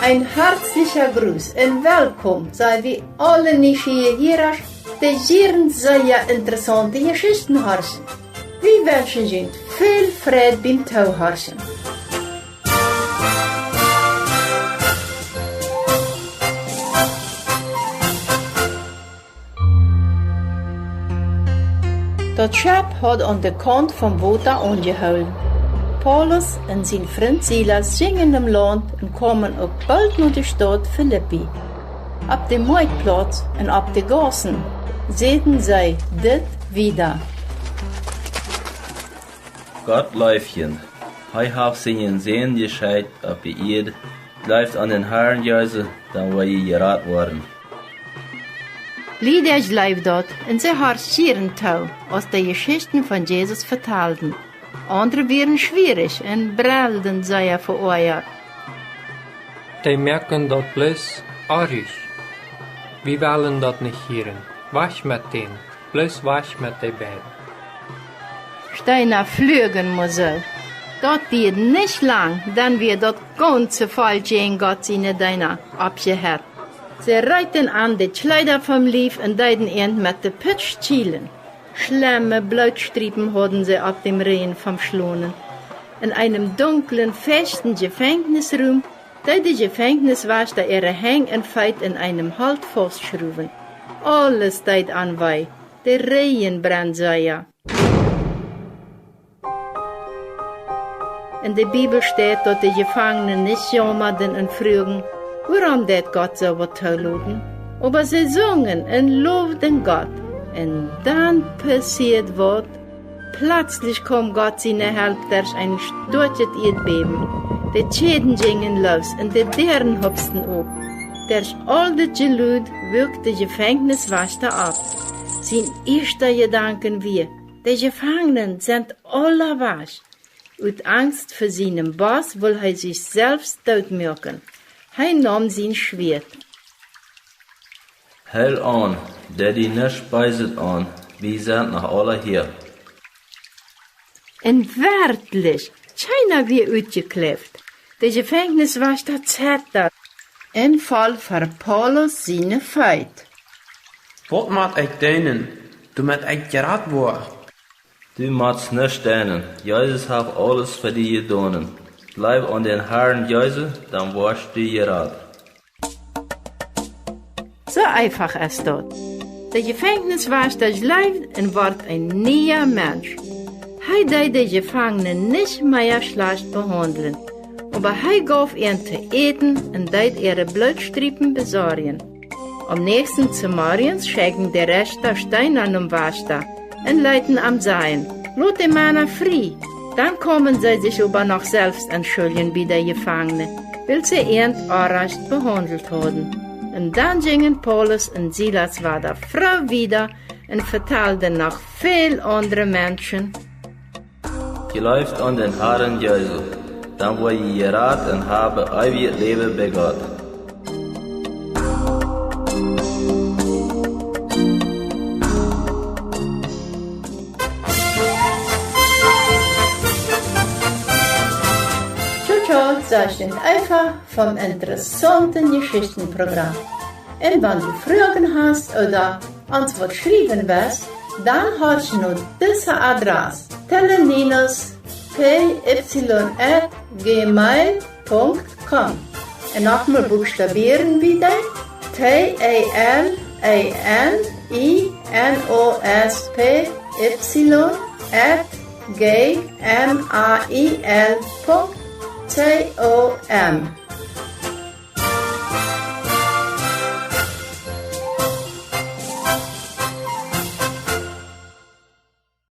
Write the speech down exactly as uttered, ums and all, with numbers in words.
Een hartlicha Gruss un welkom sent wie aule nieschiere Hierasch, dee jieren sea interessaunte Jeschichten horchen. Wie wenschen junt väl Freid biem Toohorchen. Daut Schepp haud aun de Kaunt vom Wota aunjehoolen. Paulus un sien Frint Silas jinjen em Launt un kaumen uk boolt no de Staut Filippi. Opp däm Moakjtplauz un opp de Gaussen säden see dit wieda: Gott leeft junt. Hee haft sienen Sän jeschekjt opp de Ieed. Jleeft aun dän Harn Jesus, dan woa jie jerat woaren. Lieda jleewden daut un see horchten jieren too, aus dee Jeschichten von Jesus vetalden. Aundre wieren schwierich un brellden sea veoajat. Dee moaken daut bloos oajch. Wie wellen daut nich hieren. Wajch met dän. Bloos wajch met dee beid. Steena fluagen, mott ekj sajen. Daut dieed nich lang, dan wia daut gaunze Volkj jäajen Gott siene Deena oppjehett. See reeten an de Kjleeda vom Lief un deeden an met de Pitsch kjielen. Schlemme Blootstriepen hauden see opp däm Räajen vom Schlonen. En eenem dunklen, fächten Jefenkjnisrum deed de Jefenkjniswajchta äare Henj un Feet en eenem Holt faustschruwen. Aules deed an wee, de Rigjen brennd sea. En de Bibel steit, daut de Jefangne nich jaumanden un fruagen: Wuarom deit Gott soo waut toloten? Oba see sungen un lowden Gott. Un dan passieed waut. Pletslich kjeem Gott siene Help derch een stoakjet Ieedbäben. De Kjäden jinjen loos un de Däaren hupsten op. Derch aul dit Jelud wuak de Jefenkjniswajchta opp. Sien ieeschta Jedanken wia: De Jefangne sent aula wajch. Ut Angst fa sienen Boss wull hee sikj selfst dootmoaken. Hee naum sien Schwieet. Hool aun, doo die nuscht Beeset aun, wie sent noch aula hia. Un werkjlich, kjeena wia utjekjläft. De Jefenkjniswajchta zetad un foll ver Paulus siene Feet. Waut mott ekj doonen, doamet ekj jerat woa? Du motst nuscht doonen. Jesus haft aules fa die jedonen. Jleew aun dän Harn Jesus, dan woascht du jerat. Soo eefach es daut. De Jefenkjniswajchta jleewd un wort een niea Mensch. Hee deed de Jefangne nich mea schlajcht behaundlen, oba hee jeef an to äten un deed äare Blootstriepen besorjen. Aum näakjsten Zemorjes schekjten de Rechta Steena nom Wajchta un leeten am sajen: Lot de Mana frie. Dan kaumen see sikj oba noch selfst entschuldjen bie de Jefangne, wiels see an orrajcht behaundelt hauden. Un dan jinjen Paulus un Silas wada froo wieda un vetalden noch väl aundre Menschen: Jleeft aun dän Harn Jesus, dan woa jie jerat un haben eewjet Läwen bie Gott. Tjo, tjo, sajcht Eva vom interessaunten Jeschichtenprogram. Un wan du Froagen hast ooda ons waut schriewen west, dan horch no dise Adress: teleninos P Y at gmail Punkt com. Un noch mol buchstabieren wie dee: T E L E N I N O S P Y at G M A I L Punkt C O M.